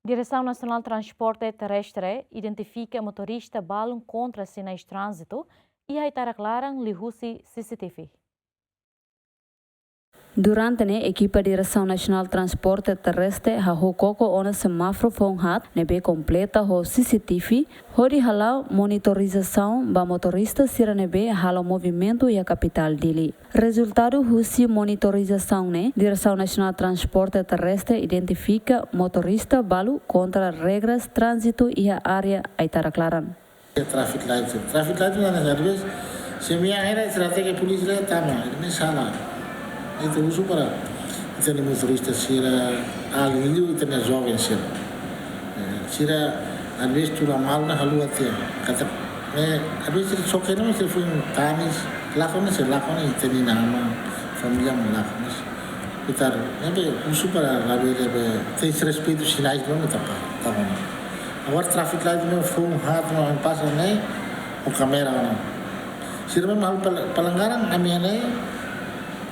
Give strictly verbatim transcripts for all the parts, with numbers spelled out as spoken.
Diresaun Nasionál Transporte Terrestre identifika motorista balun kontra sinais tránzitu iha aitarak laran liuhusi C C T V. Durante ne'e, ekipa Diresaun Nasionál Transporte Terrestre hahú koko ona semáforu foun haat ne'ebé kompleta ho C C T V, hodi hala'o monitorizasaun ba motorista sira ne'ebé halo movimentu iha kapitál Dili. Rezultadu husi monitorizasaun ne'e, Diresaun Nasionál Transporte Terrestre identifika motorista balu kontra regras tránzitu iha área aitarak laran. Traffic light, traffic light ne'e, às vezes, se minha era estratégia polícia tama, ne'e sala. Entaun, husu para, ita-nia motorista sira, alin liu, ita-nia joven sira. Eh, sira, às vezes, tula malu ona halo até. Katak, eh, às vezes, sira só kena, mas se foin tanis, lakon, se lakon, ita-nia aman, família, lakon, mas. Ita, ne'ebé, husu para labele, ne'ebé, desrespeitu sinais, ne'e, tapa, tapa, ne'e. Agora traffic light ne'e foun haat ne'e pasa ne'e, ho kámera ne'e. Sira ne'ebé halo pel-, pelanggaran, ami ne'e,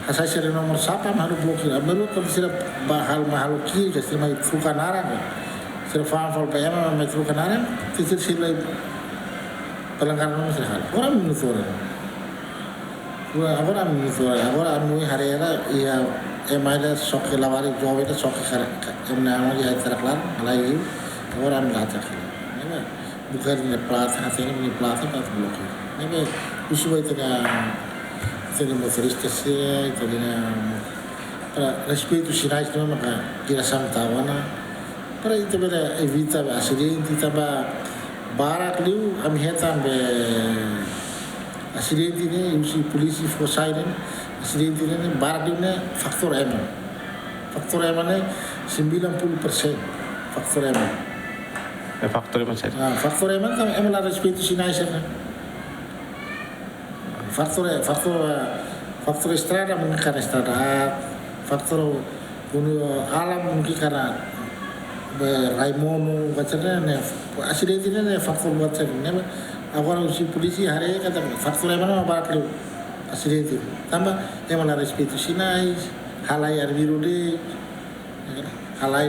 hasai sira nomor sapa, halo blokir. Ami halo, kalau sira ba halo, mai halo kiri, ke sira mai troka naran, ke. Sira fa'an fali ba ema, mai troka naran, sira, sira pelanggaran ne'e sira halo. Agora ami nutura. Agora ami nutura, agora ami haree iha, ema ida xoke labarik, joven ida xoke kara, ka-, ema ne'e ami iha aitarak laran, halai liu, agora ami lacak. Ne'ebé, buka nia plata, hatene nia plata, plata blokir. Ne'ebé, husu ba ita-nia, ita-nia motorista sira, ita-nia, para respeitu sinais ne'ebé maka diresaun tau ona. Para ita bele evita asidente, tanba barak liu, ami hetan be asidente ne'e, husi polísia fó sai ne'e, asidente ne'e, ne'e barak liu ne'e faktor ema. Faktor ema ne'e sembilan puluh persen faktor ema. Eh, faktor ema saida? Ah, faktor ema ne'e tanba ema la respeitu sinais ne'e. Faktor, faktor, faktor estrada, mungkin karena estrada, faktor unu, alam, mungkin karena be rai monu, buat sira-ne'e, asidente ne'e, ne'e faktor buat sira-ne'e. Agora husi polísia haree katak faktor ema ne'e barak liu asidente. Tanba ema la respeitu sinais, halai arbiru de'it, halai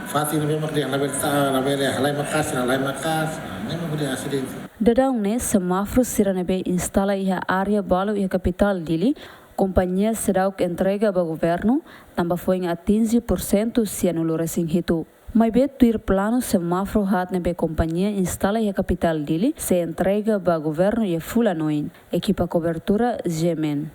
fatin ne'ebé mak dehan labele ta-, labele halai maka'as, halai maka'as, ne'e mak dehan asidente. Daudaun ne'e semáforu sira ne'ebé instala iha área balu iha kapitál Dili, kompañia seidauk entrega ba governu, tanba foin atinje pursentu sianulu resin hitu. Maibé tuir planu semáforu haat ne'ebé kompañia instala iha kapitál Dili sei entrega ba governu iha fulan oin. Ekipa kobertura, G M N.